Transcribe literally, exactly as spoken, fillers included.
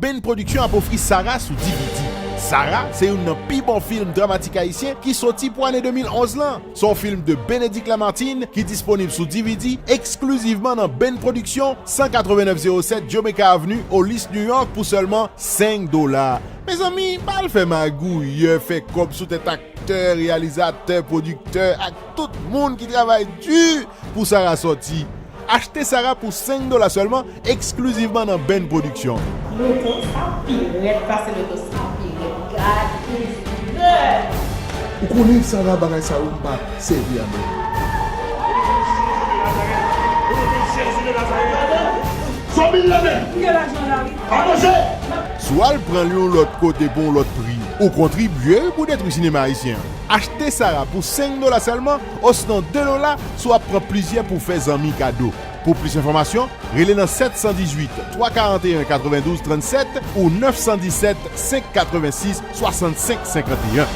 Ben Production ap ofri Sara sou D V D. Sara se youn nan pi bon fim dramatik ayisyen ki soti pou ane de mil onz lan. Se yon fim de Bénédicte Lamartine ki disponib sou D V D eksklizivman nan Ben Production, san katrevennnèf zewo sèt Jamaica Avenue, Hollis, New York, pou sèlman senk dola. Mezanmi, pa al fè magouyè, fè kòb sou tèt aktè, reyalizatè, pwodiktè ak tout moun ki travay di pou Sara sòti. Achte Sara pou senk dola sèlman, eksklizivman nan Ben Production. Loto sa pi rèd pase loto sa pi rèd. Gade koulè. Ou konnen Sara bagay sa yo m pa sèvi avè l. San mil nan men. Ou gen lajan la wi. Anonse. Si w al pran l yon lòt kote pou yon lòt pri, ou kontribye pou detwi sinema ayisyen an. Achte Sara pou senk dola sèlman, osnon de dola si w ap pran plizyè pou fè zanmi kado. Pou plis enfòmasyon, rele nan sèt san dizuit, twa karanteyen, katrevendouz trannsèt ou nèf san disèt, senk katrevensis, swasannsenk senkanteyen.